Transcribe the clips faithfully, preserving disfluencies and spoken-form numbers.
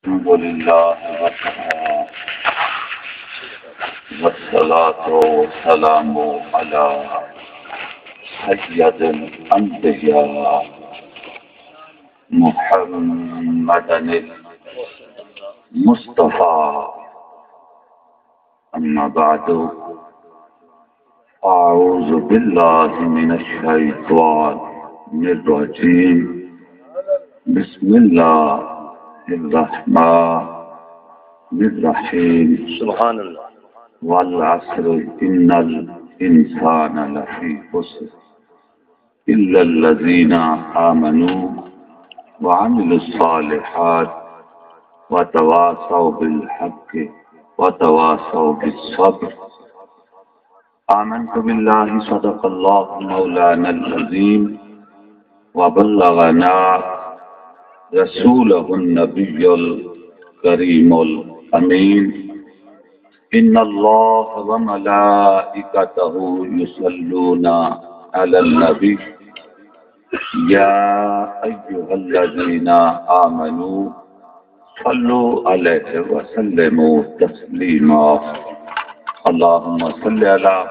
الحمد لله وكفى، والصلاة والسلام على سيد الأنبياء محمد المصطفى. أما بعد، أعوذ بالله من الشيطان الرجيم. بسم الله الرحمن الرحيم. سبحان الله. والعصر إن الإنسان لفي خسر. إلا الذين آمنوا وعملوا الصالحات وتواصوا بالحق وتواصوا بالصبر. آمنت بالله، صدق الله مولانا العظيم، وبلغنا رسوله النبي الكريم الأمين. إن الله وملائكته يصلون على النبي. يا أيها الذين آمنوا صلوا عليه وسلموا تسليما. اللهم صل على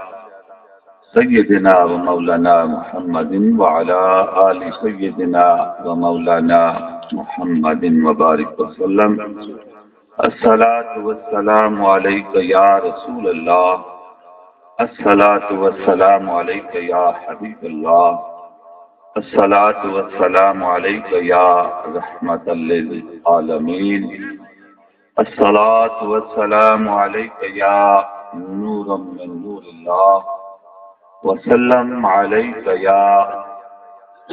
سيدنا ومولانا محمد وعلى آل سيدنا ومولانا محمد وبارك وسلم. الصلاة والسلام عليك يا رسول الله. الصلاة والسلام عليك يا حبيب الله. الصلاة والسلام عليك يا رحمة للعالمين. الصلاة والسلام عليك يا نور من نور الله. وسلم عليك يا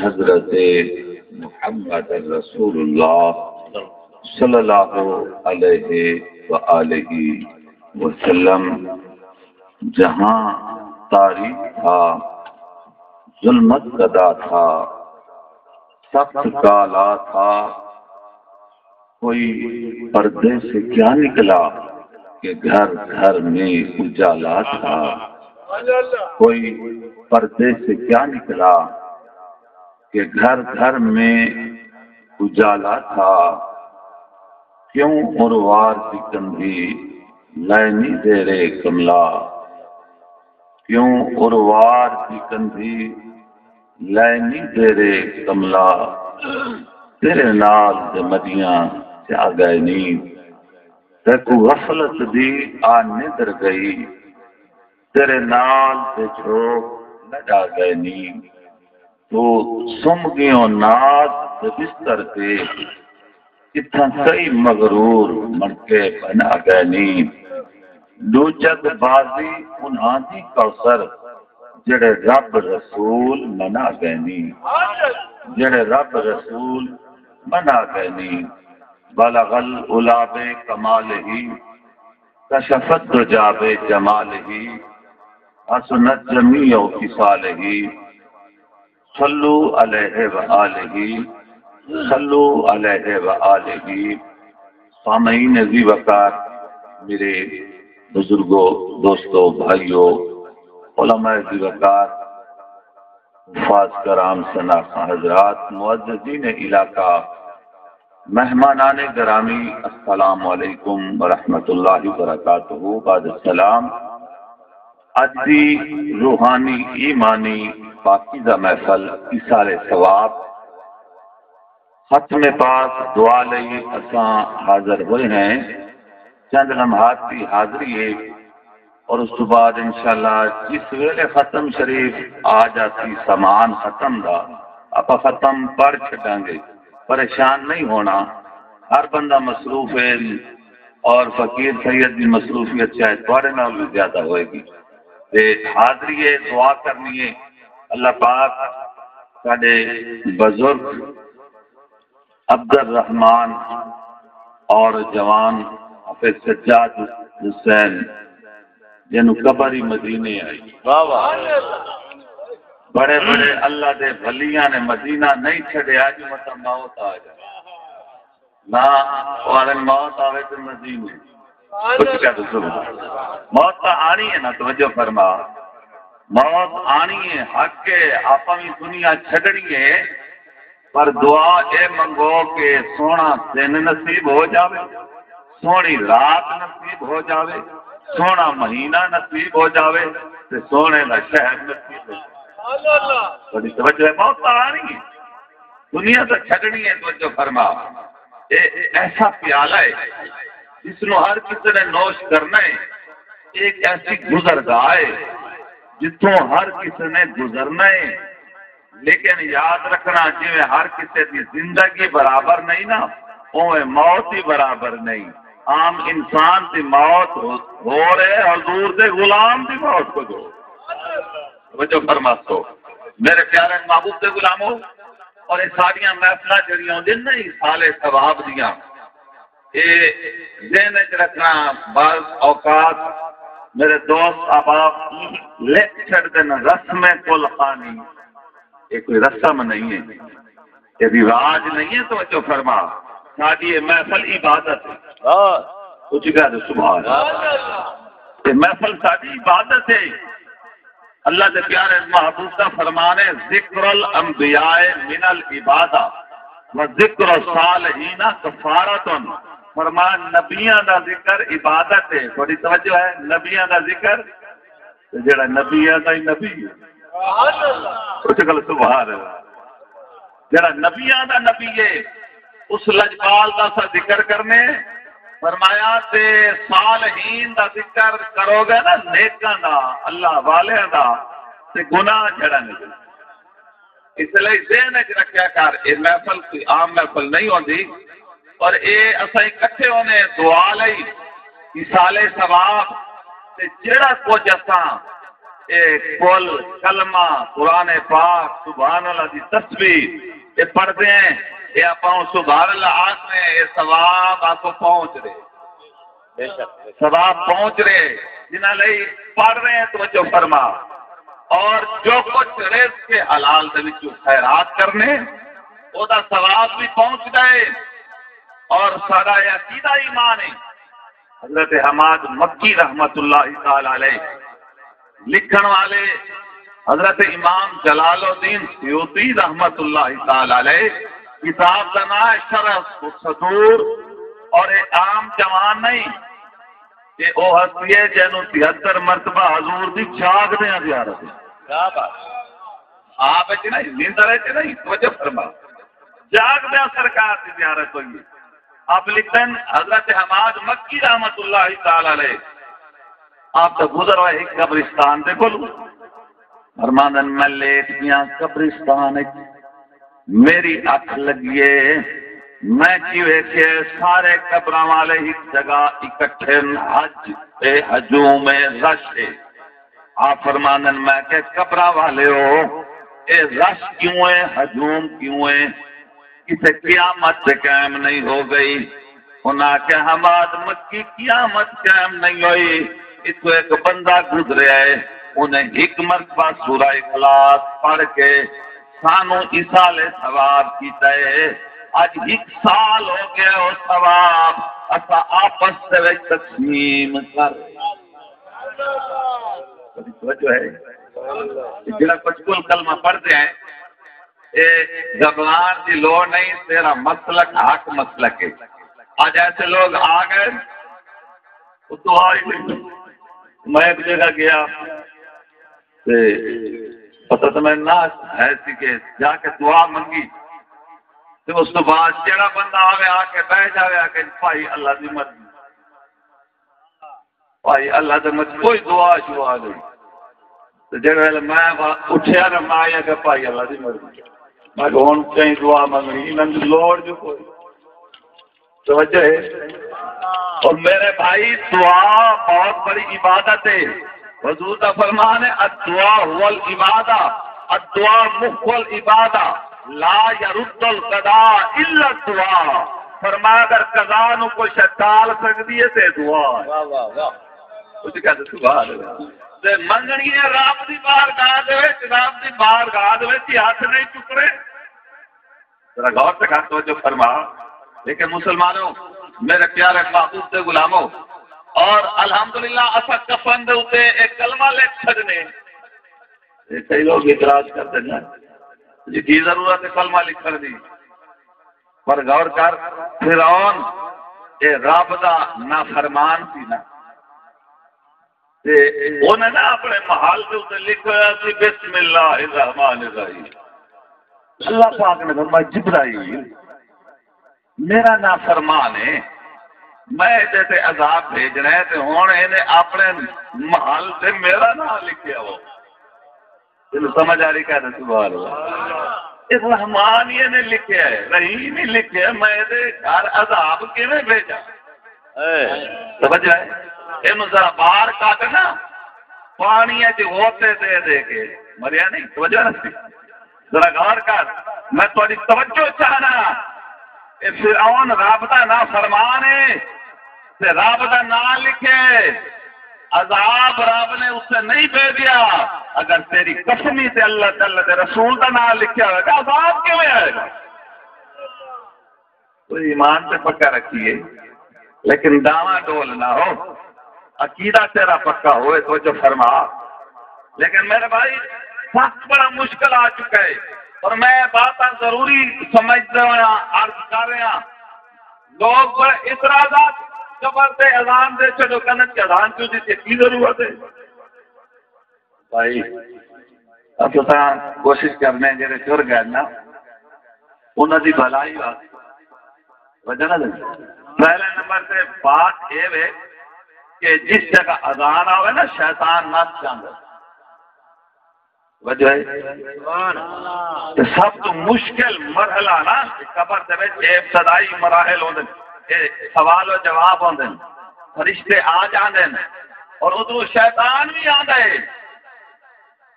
حضرت محمد رسول الله صلى الله عليه وآله وسلم. جہاں تاریک تھا، ظلمت زدہ تھا، سخت کالا تھا، کوئی پردے سے کیا نکلا کہ گھر گھر میں اجالا تھا۔ کوئی پردے سے کیا نکلا کہ گھر گھر میں اجالا تھا۔ کیوں اروار دی کندھی لائنی تیرے کملا؟ کیوں اروار دی کندھی لائنی تیرے کملا؟ تیرے نال دے مدیاں چا ڳئے نی، تیکوں غفلت دی آ ندر ڳئی۔ تیرے نال دے جھوک لݙا ڳئے نی، توں سم ڳیوں ناز دے بستر تے، اتھاں کئی مغرور مݨکے بݨا ڳئے نی۔ ݙوچت بازی انہاں دی کوثر، جیڑھے رب رسول منا ڳئے نی۔ جیڑھے رب رسول منا ڳئے نی۔ بلغ العلا بکمالہ، کشف الدجی بجمالہ، حسنت جمیع خصالہ۔ صلوا علیہ وآلہ، صلوا علیہ وآلہ۔ سامعین ذی وقار، میرے بزرگوں، دوستوں، بھائیوں، علماء ذی وقار، حفاظ کرام، شناس حضرات، معززین علاقہ، مہمانان گرامی، السلام علیکم ورحمۃ اللہ وبرکاتہ۔ بعد السلام، اڄ دی روحانی ایمانی پاکیزہ محفل ایصال ثواب، ختم پاک دعا لئی اساں حاضر ہوئے ہیں۔ چند لمحات دی حاضری ہے اور اس تو بعد انشاءاللہ جس ویلے ختم شریف آ جاسی، سامان ختم دا، آپاں ختم پڑھ چھڈاں گے، پریشان نہیں ہونا۔ ہر بندہ مصروف ہے اور فقیر سید دی مصروفیت شاید تہاݙے نال وی زیادہ ہوئے گی۔ تے حاضری ہے، دعا کرنی ہے۔ اللہ پاک ساݙے بزرگ عبدالرحمان اور جوان حافظ سجاد حسین، جنوں قبر ہی مدینے آئی۔ واہ واہ۔ بڑے بڑے اللہ دے ولیاں نے مدینہ نہیں چھڈیا جو متاں موت آ جائے۔ نہ، او آہدن موت آوے تے مدینے۔ کچھ کہہ دسو۔ موت تاں آنی ہے نا، توجہ فرما۔ موت آنی ہے، حق ہے، آپاں وی دنیا چھڈنی ہے۔ پر دعا اے منگو کہ سوہݨا دن نصیب ہو جاوے، سوہݨی رات نصیب ہو جاوے، سوہݨا مہینہ نصیب ہو جاوے، تے سوہݨے دا شہر نصیب ہو جاوے۔ تہاݙی توجہ ہے، بہت تاں آنی ہے۔ دنیا تاں چھڈݨی ہے، توجہ فرما۔ اے ایسا پیالہ ہے، جس نوں ہر کسے نے نوش کرنا ہے۔ اے ایک ایسی گزرگاہ ہے، جتھوں ہر کسے نے گزرنا ہے۔ لیکن یاد رکھݨا، جیویں ہر کسے دی زندگی برابر نہیں نا، اوویں موت ہی برابر نہیں۔ عام انسان دی موت ہو، ہور ہے، حضور دے غلام دی موت کجھ ہور۔ توجہ فرماسو، میرے پیارے محبوب دے غلامو، اور اے ساریاں محفلاں جڑیاں ہوندیاں نا، اے سال ثواب دیاں، اے ذہن وچ رکھݨا۔ بعض اوقات میرے دوست احباب لکھ چھڈدن رسم کل خانی، اے کوئی رسم نہیں ہے، اے رواج نہیں ہے۔ توجہ فرما، ساݙی اے محفل عبادت ہے۔ ہاں۔ اچھی کہہ دے، سبحان اللہ۔ اے محفل ساݙی عبادت ہے۔ اللہ دے پیارے محبوب دا فرمان ہے، "ذکر الانبیاء من العبادہ و ذکر الصالحین کفارۃ۔" فرمان، نبیاں دا ذکر عبادت ہے۔ تہاݙی توجہ ہے؟ نبیاں دا ذکر، تے جیڑھا نبیاں دا ہی نبی ہے۔ اچھی کہہ دے، سبحان اللہ۔ جیڑھا نبیاں دا نبی ہے، اس لجپال دا اساں ذکر کرنے۔ فرمایا، تے صالحین دا ذکر کرو گے نا، نیکاں دا، اللہ والیاں دا، تے گناہ جھڑن گے۔ اس لئی ذہن وچ رکھیا کر، اے محفل کوئی عام محفل نہیں ہوندی۔ اور اے اساں اکٹھے ہونے دعا لئی، ایصال ثواب، تے جیڑھا کجھ اساں اے کل کلمہ، قرآن پاک، سبحان اللہ دی تسبیح، اے پڑھدے ہیں، اے آپاں سبحان اللہ آکھنے، اے ثواب آکو پہنچ رہے۔ بے شک، بے شک۔ ثواب پہنچ رہے، جنہاں لئی پڑھ رہے ہیں، توجہ فرما۔ اور جو کچھ رزق حلال دے وچوں خیرات کرنے، او دا ثواب بھی پہنچدا ہے۔ اور سارا اے عقیدہ ایمان ہے۔ حضرت حماد مکی رحمت اللہ تعالی علیہ لکھݨ والے، حضرت امام جلال الدین سیوطی رحمت اللہ تعالی علیہ، کتاب دا نام ہے شرح الصدور۔ اور اے عام جوان نہیں، اے او ہستی ہے جینوں تہتر مرتبہ حضور دی جاگدیاں زیارت ہے۔ کیا بات۔ خواب وچ نہیں، نیندر وچ نہیں، توجہ فرما۔ جاگدیاں سرکار دی زیارت ہوئی ہے۔ آپ لکھن، حضرت حماد مکی رحمت اللہ تعالی علیہ، آپ دا گزر ہوئے ہک قبرستان دے کولوں۔ فرماندن، میں لیٹ گیا قبرستان وچ، میری اکھ لگی ہے، میں کی ویکھے سارے قبراں والے ہک جگہ اکٹھے ہن، حج اے، ہجوم اے، رش اے۔ آپ فرماندن، میں کہ قبراں والے ہو، اے رش کیوں ہے، ہجوم کیوں ہے؟ کسے قیامت تے قائم نہیں ہو گئی۔ انہاں آکھیا، حماد مکی، قیامت قائم نہیں ہوئی، اتھوں ایک بندہ گزریا ہے، انہیں ہک مرتبہ سورہ اخلاص پڑھ کے سانوں ایصال ثواب کیتا ہے۔ اج ہک سال ہو گیا، او ثواب اساں آپس دے وچ تقسیم کر۔ توجہ ہے؟ جڑا کچھ کل کلمہ پڑھدے ہیں، اے گھبران دی لوڑ نہیں، تیرا مسلک حق مسلک ہے۔ اج ایسے لوگ آ گئے، وہ دعا ہی نہیں۔ میں ایک جگہ گیا، تے پتہ تو میں نہ ہے سی کہ جا کے دعا منگی، تے اس تو بعد جڑا بندہ آوے، آ کے بہ جاوے، آ کے، "بھائی، اللہ دی مرضی۔" بھائی، اللہ دے مت کوئی دعا شعا نہیں۔ تے جیڑھے ویلے میں وا-، اٹھیا نا، میں آیا کہ بھائی، اللہ دی مرضی۔ میں کہ ہن کہیں دعا منگنی، انہاں دی لوڑ جو کوئی۔ توجہ ہے؟ اور میرے بھائی، دعا بہت بڑی عبادت ہے۔ حضور دا فرمان ہے، "الدعاء هو العبادة، الدعاء مخ العبادة، لا يرد القضاء الا الدعاء۔" فرمایا، اگر قضا نو کوئی شے ٹال سکدی ہے تے دعا ہے۔ واہ، واہ، واہ۔ کچھ کہہ دے، سبحان اللہ۔ تے منگنی ہے رب دی بارگاہ دے وچ، رب دی بارگاہ دے وچ ہی ہتھ نہیں چکنے۔ ذرا غور سے کر، توجہ فرما۔ لیکن مسلمانوں، میرے پیارے محبوب دے غلاموں، اور الحمدللہ اساں کفن دے اُتے ایک کلمہ لکھ چھڈنے۔ اے کئی لوگ اعتراض کردے نے، جی کی ضرورت ہے کلمہ لکھݨ دی؟ پر غور کر، فرعون اے رب دا نافرمان سی نا، تے انہیں نا اپݨے محل دے اتے لکھ ہویا سی بسم اللہ الرحمن الرحیم۔ اللہ پاک نے فرمایا، جبرائیل میرا نافرمان ہے، میں ایندے تے عذاب بھیجݨا ہے، تے ہݨ اینے اپݨے محل تے میرا ناں لکھیا ہو۔ تینوں سمجھ آ رہی؟ کہہ دے سبحان اللہ۔ اس رحمان ہی نے لکھیا ہے، رحیم ہی لکھیا ہے، میں ایندے گھر عذاب کیویں بھیجاں؟ اے۔ توجہ ہے؟ اینوں ذرا باہر کڈھ نا، پانی اچ غوطے دے دے کے، مریا نہیں، توجہ نہیں؟ ذرا غور کر، میں تہاݙی توجہ چاہنا۔ اے فرعون رب دا نافرمان ہے، تے رب دا ناں لکھے، عذاب رب نے اسے نہیں بھیجیا۔ اگر تیری قسمی تے اللہ تعالی دے رسول دا ناں لکھیا ہوئے گا، عذاب کیویں آئے گا؟ تو ایمان تے پکا رکھیے، لیکن ڈاواں ڈول نہ ہو، عقیدہ تیرا پکا ہوئے تو جو فرما۔ لیکن میرے بھائی، وقت بڑا مشکل آ چکا ہے، اور میں باتاں ضروری سمجھدا ہوا، عرض کر رہا۔ لوگ بڑے اعتراضات، قبر تے اذان دے چھڈو، کنت کی اذان کیوں دی، کی ضرورت ہے؟ بھائی، اساں تاں کوشش کرنے، جڑے ٹر گئے نا، انہاں دی بھلائی واسطے۔ وجہ نہ دے۔ پہلے نمبر تے بات اے وے کہ جس جگہ اذان آوے نا، شیطان نس جاندا۔ وجہ ہے؟ تے سب تو مشکل مرحلہ نا، قبر دے وچ اے ابتدائی مراحل ہوندے، اے سوال و جواب ہوندے، فرشتے آ جاندے، اور ادھروں شیطان بھی آندا ہے۔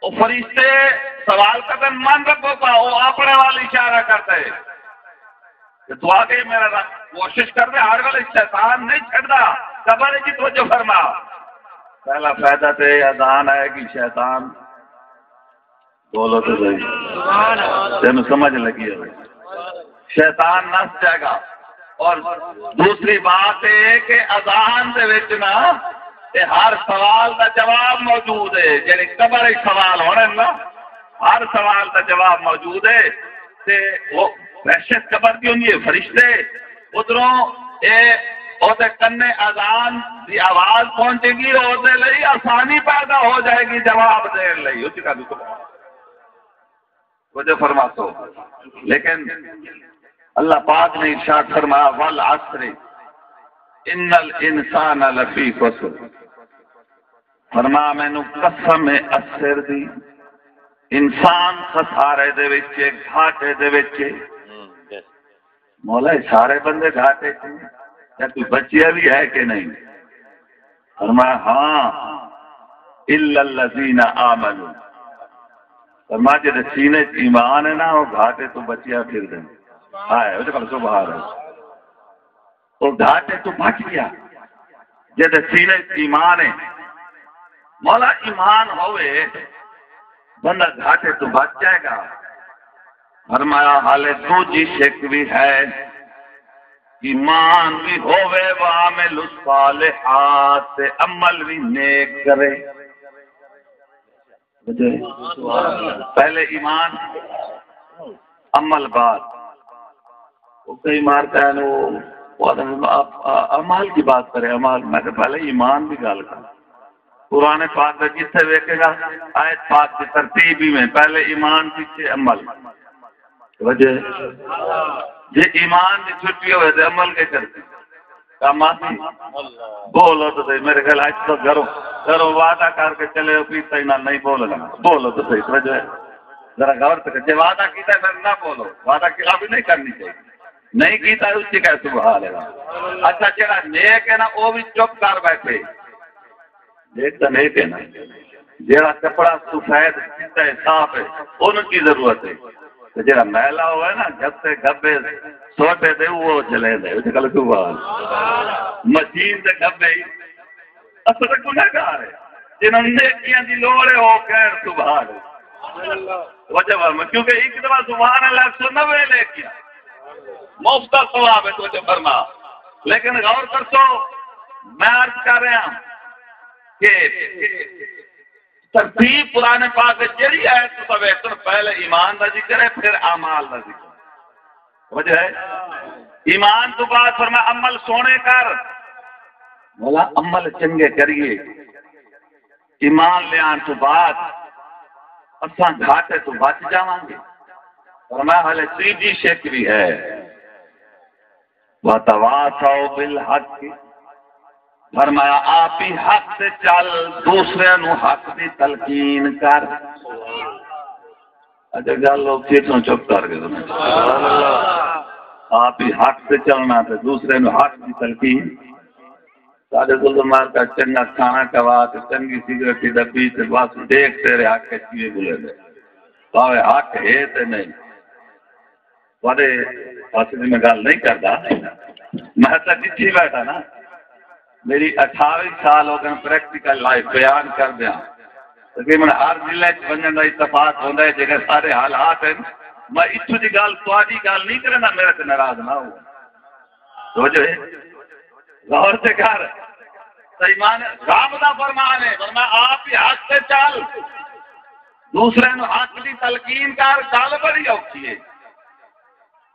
او فرشتے سوال کردن، من ربک، او اپݨے وال اشارہ کردا ہے۔ تے دعا کے میرا رب، کوشش کر دے، ہر ویلے شیطان نہیں چھڈدا۔ قبر جی توجہ فرما۔ پہلا فائدہ تے اذان آئے گی، شیطان بولو تو صحیح۔ تینوں سمجھ لگی ہے؟ شیطان نس جائے گا۔ اور دوسری بات یہ کہ اذان دے وچ نا، تے ہر سوال دا جواب موجود ہے۔ جڑے قبر وچ سوال ہونے نا، ہر سوال دا جواب موجود ہے۔ تے وہ دہشت قبر دی ہوندی ہے، فرشتے ادھروں اے اوندے کنے اذان دی آواز پہنچے گی، اوندے لئی آسانی پیدا ہو جائے گی جواب دین لئی۔ اچھی کر دو۔ وجہ فرماسو۔ لیکن اللہ پاک نے ارشاد فرمایا، "والعصر ان الانسان لفی خسر۔" فرمایا، مینوں قسم ہے عصر دی، انسان خسارے دے وچ ہے، گھاٹے دے وچ ہے۔ مولا، سارے بندے گھاٹے چ ہیں، کیا کوئی بچیا بھی ہے کہ نہیں؟ فرمایا، ہاں، الا الذین آمنوا۔ فرمایا، جڑے سینے چ ایمان ہے نا، وہ گھاٹے تو بچیا پھر دیں۔ ہائے، وہ تو سبحان اللہ۔ وہ گھاٹے تو بچ گیا۔ جیندے سینے وچ ایمان ہے، مولا، ایمان ہوئے، بندہ گھاٹے تو بچ جائے گا۔ فرمایا، حالے دوجی شک بھی ہے، ایمان بھی ہوئے، وعامل الصالحات، تے عمل بھی نیک کرے۔ پہلے ایمان، عمل بعد۔ وہ کئی مارتا ہے نا، وہ، وہ آدمی آپ، آ-، اعمال کی بات کرے، اعمال۔ میں کہ پہلے ایمان دی ڳالھ کر۔ قرآن پاک دا جتھے ویکھے گا، آیت پاک دی ترتیب ہی میں، پہلے ایمان، پچھے عمل۔ وجہ جے ایمان دی چھٹی ہوئے تے عمل کے کرسی؟ کم آسی؟ بولو تو صحیح، میرے خیال اچ تو گھروں، گھروں وعدہ کر کے چلے ہو، پیسہ ہی نہ نہیں بولنا۔ بولو تو صحیح، توجہ ہے؟ ذرا غور سے، جے وعدہ کیتا ہے پھر نہ بولو، وعدہ کی ابھی نہیں کرنی چاہیے۔ نہیں کیتا ہے اس کی کیا سبحان اللہ۔ اچھا، جڑا نیک ہے نا، وہ بھی چپ کر بیٹھے۔ دیکھ تاں نہیں پینا۔ جیڑھا کپڑا سفید، چٹا ہے، صاف ہے، اونوں کی ضرورت ہے؟ تے جیڑھا میلا ہوئے نا، گھتے گھبے سوٹے تے، وہ جلیندا ہے۔ اچھا، کل سبحان۔ مشین تے گھبے ہی۔ اصل تے گنہگار ہے۔ جنہاں نیکیاں دی لوڑ ہے، وہ کہن سبحان۔ وجہ فرما، کیونکہ ایک دفعہ سبحان اللہ سننا وے لے کیا۔ مفت دا ثواب ہے، توجہ فرما۔ لیکن غور کرسو، میں عرض کر رہا کہ ترتیب قرآن پاک وچ جیڑھی آیت تساں ویکھو، پہلے ایمان دا ذکر ہے، پھر اعمال دا ذکر۔ وجہ ہے، ایمان تو بعد فرمایا عمل سونے کر، مولا عمل چنگے کریے، ایمان لیان تو بعد اساں گھاٹے تو بچ جاواں گے۔ فرمایا ہلے تیجی شک بھی ہے، وتواصوا بالحق، فرمایا آپ ہی حق تے چل، دوسرے نو حق دی تلقین کر۔ اچھا گل اوکھی توں چپ کر کے سمجھ۔ آپ ہی حق تے چلنا تے دوسرے نو حق دی تلقین۔ ساڈے کول مار کا چنگا کھانا کھوا تے چنگی سگریٹ دی ڈبی تے بس دیکھ تیرے حق کیے بولے دے، بھاوے حق ہے تے نہیں۔ تہاݙے پاسے دی میں ڳالھ نہیں کردا، میں تاں ݙٹھی ٻیٹھا نا، میری اٹھاوی سال ہو ڳئے پریکٹیکل لائف بیان کردیاں۔ تقریباً ہر ضلع اچ ونڄݨ دا اتفاق ہوندا ہے، جیکر سارے حالات ہن، میں اتھوں دی ڳالھ، تہاݙی ڳالھ نہیں کریندا، میرے تے ناراض نہ ہو۔ توجہ ہے؟ غور تے کر۔ تے ایمان، رب دا فرمان ہے، فرمایا آپ ہی حق تے چل، دوسرے نو حق دی تلقین کر، ڳالھ بڑی اوکھی ہے۔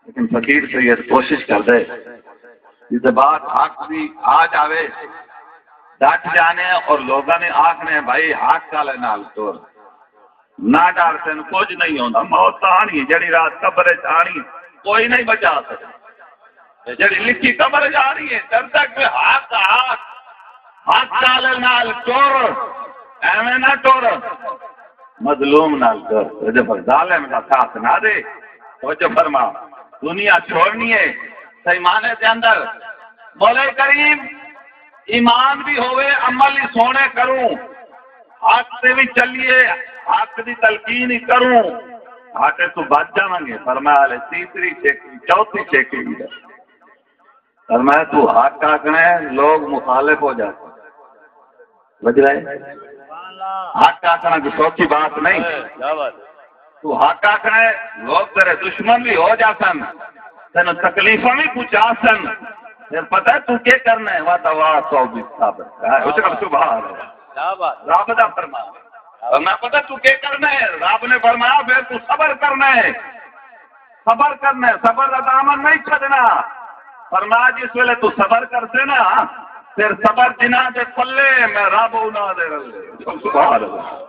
لیکن فقیر سید کوشش کردے، جس بات حق دی آ جاوے، ڈٹ جانے اور لوگاں نے آکھنے، بھائی حق والے نال ٹر، نہ ڈر، تین کچھ نہیں ہوندا، موت تاں آنی ہے، جڑی رات قبر وچ آنی، کوئی نہیں بچا سکدا۔ تے جڑی لکھی قبر وچ آنی ہے، جب تک میں حق، حق، حق والے نال ٹر، ایویں نہ ٹر، مظلوم نال ٹر۔ توجہ فرما، ظالم دا ساتھ نہ دے۔ توجہ فرما، دنیا چھوڑنی ہے، تے ایمان دے اندر مولا کریم ایمان بھی ہوئے، عمل ہی سونے کروں، حق تے بھی چلیے، حق دی تلقین ہی کروں، حق تو بچ جاواں گے۔ فرمایا، ہلے تیسری شیخی، چوتھی شیخی بھی ہے۔ فرمایا، تو حق آکھنا ہے، لوگ مخالف ہو جاتے ہیں۔ وجہ ہے؟ حق آکھنا کوئی سوکھی بات نہیں۔ کیا بات ہے؟ تو حق آکھنا ہے، لوگ تیرے دشمن بھی ہو جاسن، تینوں تکلیفاں بھی پہنچاسن، پھر پتہ ہے تو کیا کرنا ہے؟ وتواصوا بالصبر۔ اس کا سبحان اللہ۔ کیا بات ہے؟ رب دا فرمان۔ اور میں پتہ تو کیا کرنا ہے؟ رب نے فرمایا، پھر تو صبر کرنا ہے۔ صبر کرنا ہے، صبر دا دامن نہیں چھڈنا۔ فرمایا، جس ویلے تو صبر کرسے نا، پھر صبر جنہاں دے پلے، میں رب انہاں دے رلے۔ سبحان اللہ۔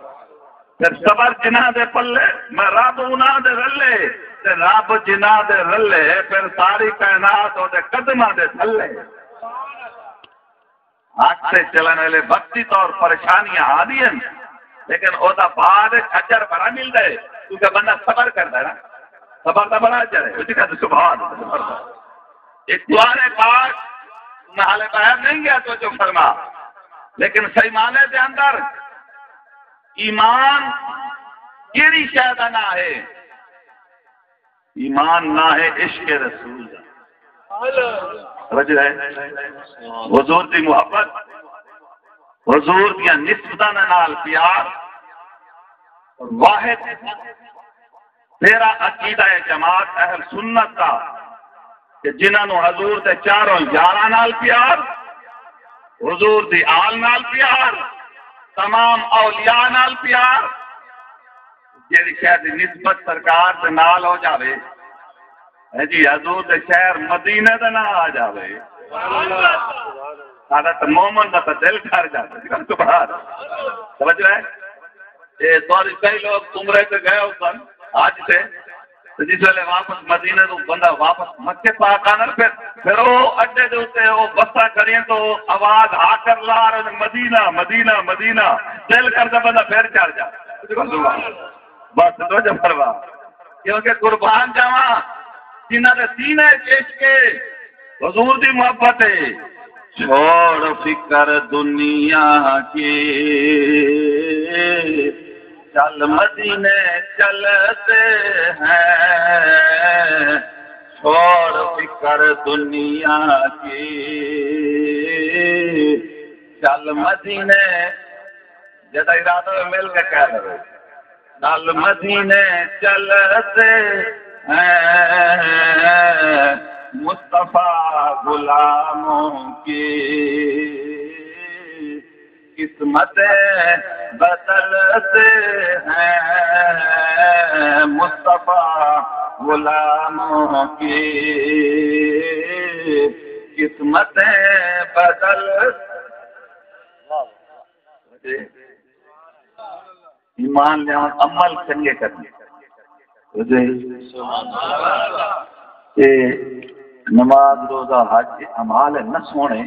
پھر صبر جنہاں دے پلے، میں رب انہاں دے رلے، تے رب جنہاں دے رلے، پھر ساری کائنات او دے قدماں دے تھلے۔ حق تے چلݨ ویلے وقتی طور پریشانیاں آندیاں ہن، لیکن او دا بعد اچ اجر بڑا ملدا ہے، کیونکہ بندہ صبر کردا ہے نا، صبر دا بڑا اجر ہے۔ اچ کہہ سبحان اللہ۔ ایک قرآن پاک، میں حالے باہر نہیں گیا، توجہ فرما، لیکن صحیح معنی دے اندر ایمان کیڑی شے دا ناں ہے؟ ایمان ناں ہے عشق رسول دا۔ وجہ ہے حضور دی محبت، حضور دیاں نسبتاں دے نال پیار۔ واحد تیرا عقیدہ ہے جماعت اہل سنت دا، کہ جنہاں نوں حضور دے چاروں یاراں نال پیار، حضور دی آل نال پیار، تمام اولیاء نال پیار، جیڑھی شے دی نسبت سرکار دے نال ہو جاوے، ہے جی، حضور دے شہر مدینے دا ناں آ جاوے، ساڈا تے مومن دا تے دل ٹھر جاوے۔ سبحان اللہ۔ سمجھ رہے؟ اے سوری، کئی لوگ عمرے تے گئے ہوسن حج تے، تے جس ویلے واپس مدینے توں بندہ واپس مکے پاک آندا نا، پھر، پھر او اڈے دے اتے او بساں کھڑیاں تو آواز ہاکر لا رہے نے، "مدینہ، مدینہ، مدینہ"، دل کردا بندہ پھر چڑھ جا۔ بس توجہ فرما، کیونکہ قربان جاواں جنہاں دے سینے اچ عشق حضور دی محبت ہے۔ چھوڑ فکر دنیا کی، چل مدینے چلتے ہیں، چھوڑ فکر دنیا کی، چل مدینے، جیڑھا ارادہ ہوئے مل کے کہہ لوے، چل مدینے چلتے ہیں، مصطفیٰ غلاموں کی، قسمتیں بدلتے ہیں مصطفیٰ غلاموں کی، قسمتیں بدل۔ ایمان لیاون، عمل چنگے کرن۔ تے نماز، روزہ، حج، اعمال نہ سونے،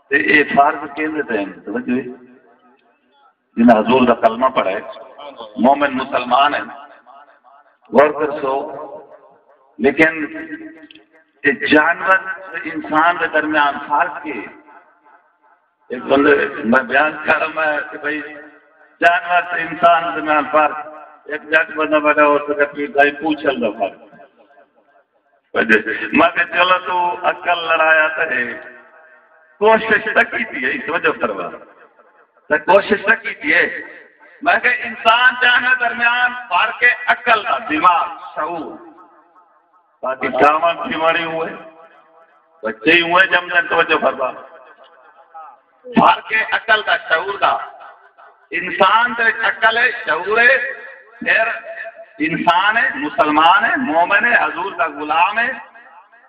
تے اے فرض کیندے تے ہن؟ توجہ ہے؟ جنہاں حضور دا کلمہ پڑھا ہے، مومن مسلمان ہیں، غور کرسو۔ لیکن اے جانور تے انسان دے درمیان فرق ہے۔ ایک بندے، میں بیان کر رہا ہوں کہ بھائی، جانور تے انسان دے درمیان فرق، ایک جٹ بندہ بیٹھا ہو سکے، پیر سائیں پوچھل دا فرق۔ میں کہ چلو تو عقل لڑایا تے ہے، کوشش تاں کیتی ہے، توجہ فرما، تے کوشش تاں کیتی ہے۔ میں کہ انسان جانور درمیان فرق ہے عقل دا، دماغ، شعور۔ باقی چاوݨ پیوݨ ہی ہوئے، بچے ہی ہوئے ڄمدن، توجہ فرما۔ فرق ہے عقل دا، شعور دا۔ انسان دے وچ عقل ہے، شعور ہے، پھر انسان ہے، مسلمان ہے، مومن ہے، حضور دا غلام ہے،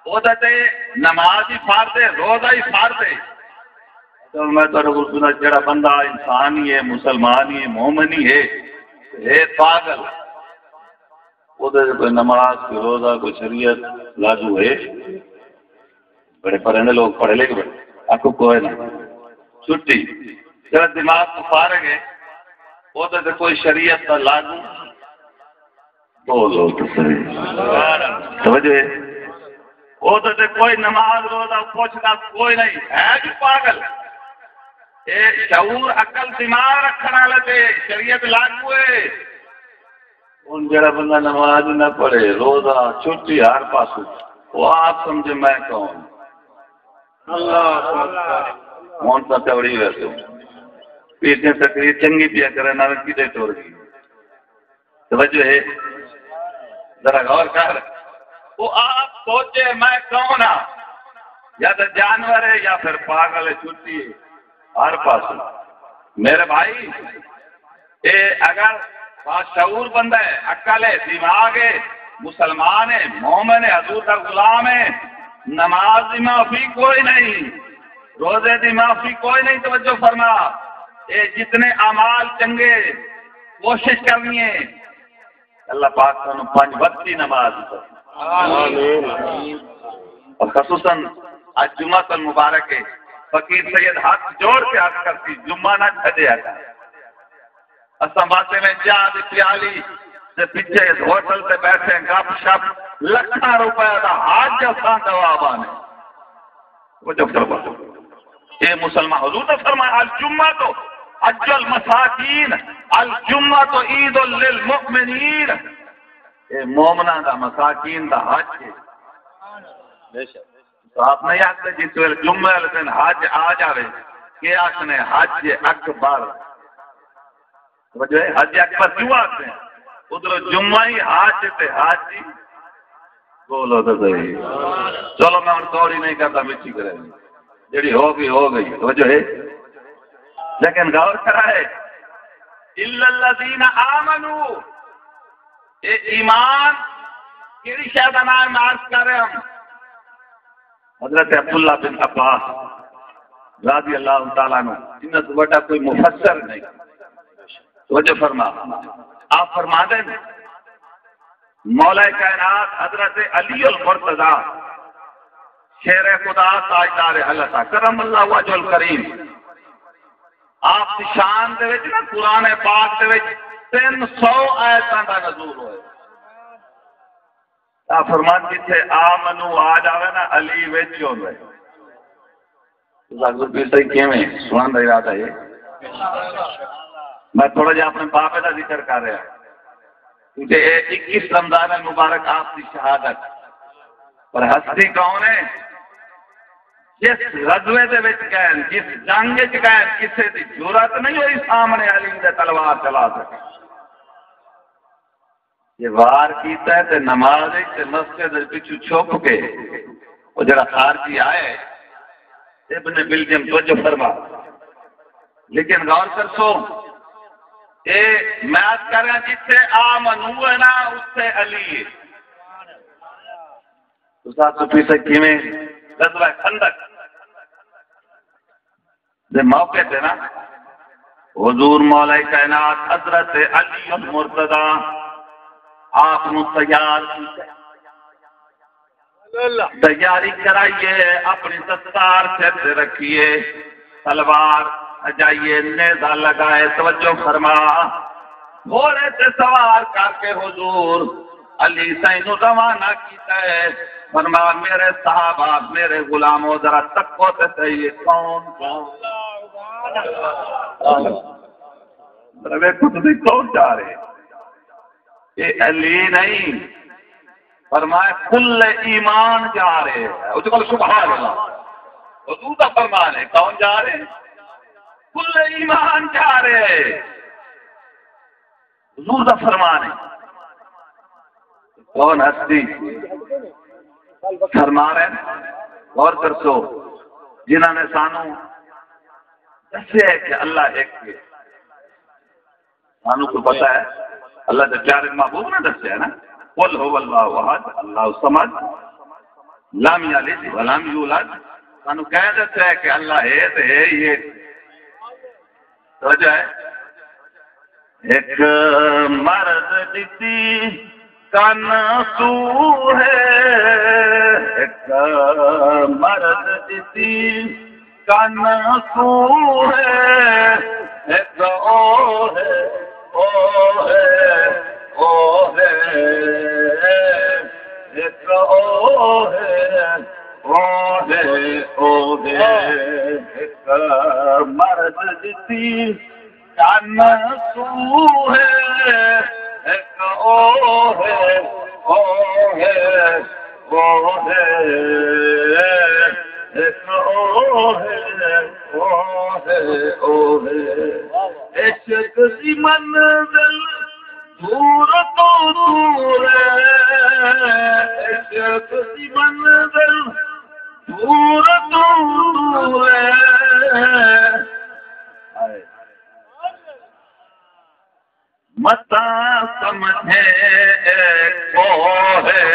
اوندے تے نماز ہی فرض ہے، روزہ ہی فرض ہے۔ تو میں تہاݙے کول پچھاں، جیڑھا بندہ انسان ہی ہے، مسلمان ہی ہے، مومن ہی ہے، ہے پاگل۔ اوندے تے کوئی نماز، کوئی روزہ، کوئی شریعت لاگو ہے؟ بڑے پڑھے نے لوگ، پڑھے لکھے بڑے، آکھو کوئی نہ، چھٹی۔ جیڑھا دماغ توں فارغ ہے، اوندے تے کوئی شریعت دا لاگو؟ بولو تو صحیح۔ توجہ ہے؟ اوندے تے کوئی نماز، روزہ پچھدا کوئی نہیں، ہے جو پاگل۔ اے شعور، عقل، دماغ رکھݨ والے تے شریعت لاگو ہے۔ ہݨ جیڑھا بندہ نماز نہ پڑھے، روزہ، چھٹی، ہر پاسوں، او آپ سمجھے میں کون؟ اللہ اکبر۔ ہݨ تاں توڑی ویسے۔ پیچھے تقریر چنگی پیا کرے، نہ کدے ٹر گئی۔ توجہ ہے؟ ذرا غور کر۔ او آپ سوچے میں کون ہاں؟ یا تو جانور ہے یا پھر پاگل ہے، چھٹی ہے ہر پاسوں۔ میرے بھائی، اے اگر باشعور بندہ ہے، عقل ہے، دماغ ہے، مسلمان ہے، مومن ہے، حضور دا غلام ہے، نماز دی معافی کوئی نہیں، روزے دی معافی کوئی نہیں، توجہ فرما۔ اے جتنے اعمال چنگے، کوشش کرنی ہے۔ اللہ پاک سانوں پنج وقت دی نماز دی توفیق۔ آمین۔ اور خصوصاً اڄ جمعہ المبارک ہے، فقیر سید ہتھ جوڑ کے عرض کرسی، جمعہ نہ چھڈیا کر۔ اساں باتیں میں چاہ دی پیالی دے پچھے ہوٹل تے بیٹھے، گپ شپ، لکھاں روپے دا حج اساں گواہ بانے۔ توجہ فرما۔ اے مسلمان، حضور نے فرمایا، الجمعۃ حج المساکین، الجمعۃ عید للمؤمنین۔ اے مومناں دا، مساکین دا حج ہے۔ بے شک۔ تو آپ نہیں آکھدے جس ویلے جمعے والے دن حج آ جاوے، کہ آکھنے حج اکبر۔ توجہ ہے؟ حج اکبر کیوں آکھدے ہیں؟ ادھر جمعہ ہی حج تے حاجی۔ بولو تو صحیح۔ چلو میں ہݨ دوڑی نہیں کردا، مٹھی کرے۔ جڑی ہو گئی، ہو گئی۔ توجہ ہے؟ لیکن غور کرائے، الا الذین آمنوا، اے ایمان کیڑی شے دا نام ہے؟ میں عرض کر رہا ہوں، حضرت عبداللہ بن عباس رضی اللہ تعالیٰ عنہ، انہاں توں وݙا کوئی مفسر نہیں۔ توجہ فرما، آپ فرما دیں، مولا کائنات حضرت علی المرتضی شیر خدا تاجدار حلتا کرم اللہ وجہ الکریم، آپ دی شان دے وچ نا، قرآن پاک دے وچ تین سو آیتاں دا نزول ہوئے۔ آ فرمان جتھے آمنو آ جاوے نا، علی وچ ہی ہوندا ہے۔ ڈاکٹر پیر صاحب کیویں سنان دا ارادہ ہے؟ میں تھوڑا جہا اپنے بابے دا ذکر کر رہا، کیونکہ اے اکیس رمضان المبارک آپ دی شہادت، پر ہستی کون ہے؟ جس غزوے دے وچ گئے، جس جنگ وچ گئے، کسے دی جرات نہیں ہوئی سامنے علی دے تلوار چلا سکے۔ جے وار کیتا ہے تے نماز وچ تے مسجد وچ پچھوں چھپ کے، او جڑا خارجی آئے، ابن ملجم، توجہ فرما، لیکن غور کرسو، اے میں عرض کر رہا، جتھے آ منو ہے نا، اتھے علی ہے۔ تساں تو پیچھے کیویں؟ غزوہ خندق دے موقع تے نا، حضور مولا کائنات حضرت علی المرتضی آپ نو تیار کیتا۔ تیاری کرائیے، اپنی دستار سر تے رکھیے، تلوار سجائیے، نیزہ لگائے۔ توجہ فرما، گھوڑے تے سوار کر کے حضور علی سائیں نو روانہ کیتا ہے۔ فرما، میرے صحابہ، میرے غلامو، ذرا تکو تے صحیح، کون کون؟ ذرا ویکھو تے صحیح، کون جا رہے؟ اے علی نہیں، فرمایا کل ایمان جا رہے ہیں۔ اس کو سبحان اللہ۔ حضور دا فرمان ہے، کون جا رہے ہیں؟ کل ایمان جا رہے ہیں۔ حضور دا فرمان ہے۔ کون ہستی فرما رہے ہیں؟ غور کرسو، جنہاں نے سانو دسیا ہے کہ اللہ ایک ہے۔ سانوں کوں پتہ ہے، اللہ دے پیارے محبوب نے دسیا ہے نا، "قل هو الله احد، الله الصمد، لم يلد ولم يولد۔" سانوں کہہ دسیا ہے کہ اللہ ہے تے ہے ہی ایک۔ توجہ ہے؟ ایک مرض ݙتی کن سو ہے، ایک مرض ݙتی کن سو ہے، ہک او ہے، او ہے، او ہے، ہک او ہے، او ہے، او ہے، ہک مرض ݙتی کن سو ہے، ہک او ہے، او ہے، او ہے، ہک او ہے، او ہے، او ہے۔ عشق دی منزل دور توں دور ہے، عشق دی منزل دور توں دور ہے۔ متاں سمجھے اے کوہ ہے۔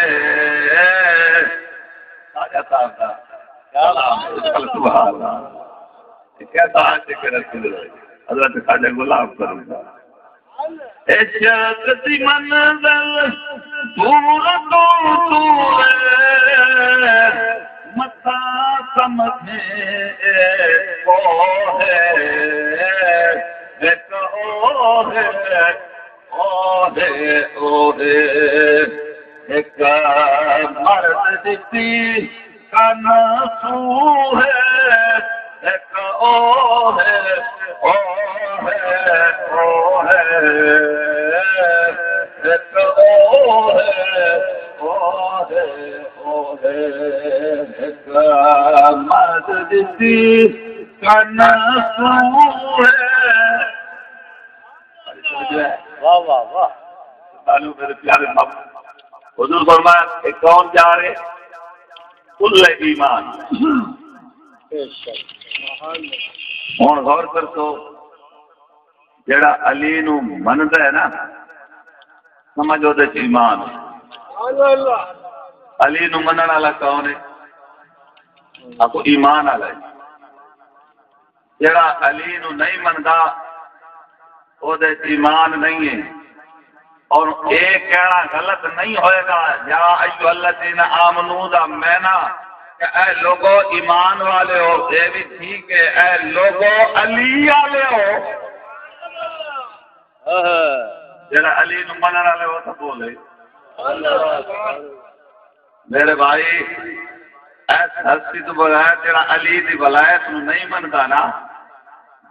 خواجہ صاحب دا کلام ہے۔ سبحان اللہ۔ یہ کیسا عاشق رسول ہے؟ حضرت خواجہ غلام فرید۔ عشق دی منزل دور توں دور ہے، متاں سمجھے اے کوہ ہے، ہک او ہے، او ہے، او ہے، ہک مرض ݙتی کن سو ہے، ہک او ہے، او ہے، او ہے، ہک او ہے، او ہے، او ہے، ہک مرض ݙتی کن سو ہے۔ واہ، واہ، واہ۔ سانوں میرے پیارے محبوب۔ حضور فرمایا، "اے کون جا رہے؟" کل ایمان۔ ہݨ غور کرسو، جیڑھا علی نو مندا ہے نا، سمجھ اودے چ ایمان ہے۔ علی نو منݨ والا کون ہے؟ آکھو ایمان والا ہے۔ جیڑھا علی نو نہیں مندا، اودے چ ایمان نہیں ہے۔ اور اے کہنا غلط نہیں ہوئے گا، یا ایھا الذین آمنو دا معنی کہ اے لوگو ایمان والے ہو، اے بھی ٹھیک ہے، اے لوگو علی والے ہو۔ جیڑھا علی نو منݨ والے ہو تو بولے۔ میرے بھائی، ایس ہستی تو بغیر جڑا علی دی ولایت نو نہیں مندا نا،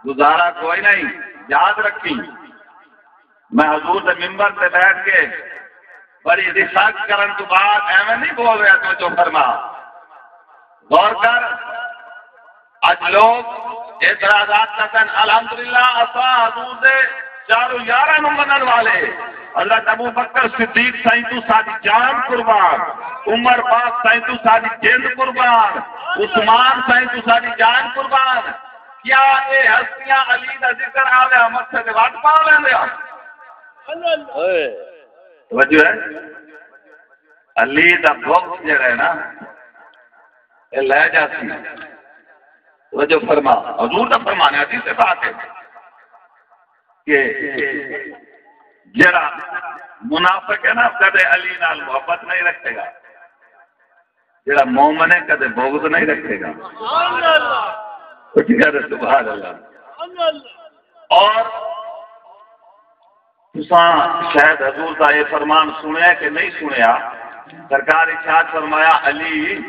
گزارا کوئی نہیں۔ یاد رکھی، میں حضور دے ممبر تے بیٹھ کے بڑی ریسرچ کرن تو بعد ایویں نہیں بول رہا، توجہ فرما، غور کر۔ اڄ لوگ اعتراضات کردن، الحمدللہ اساں حضور دے چاروں یاراں نوں منݨ والے، حضرت ابو بکر صدیق سائیں توں ساݙی جان قربان، عمر پاک سائیں توں ساݙی جند قربان، عثمان سائیں توں ساݙی جان قربان۔ کیا اے ہستیاں علی دا ذکر آویا متھے تے وٹ پا لیندے ہن؟ توجہ ہے؟ علی دا بغض جڑا ہے نا، اے لے جاسی۔ توجہ فرما، حضور دا فرمان ہے، حدیث پاک ہے کہ جڑا منافق ہے نا، کدے علی نال محبت نہیں رکھے گا، جڑا مومن ہے کدے بغض نہیں رکھے گا۔ اچھی کہہ رہے سبحان اللہ۔ اور تساں شاید حضور دا یہ فرمان سنیا کہ نہیں سنیا، سرکار ارشاد فرمایا، علی،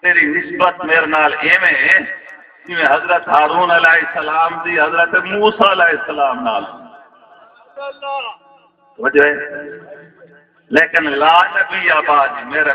تیری نسبت میرے نال ایویں ہے جویں حضرت ہارون علیہ السلام دی حضرت موسیٰ علیہ السلام نال۔ وجہ ہے؟ لیکن لا نبی آباد میرے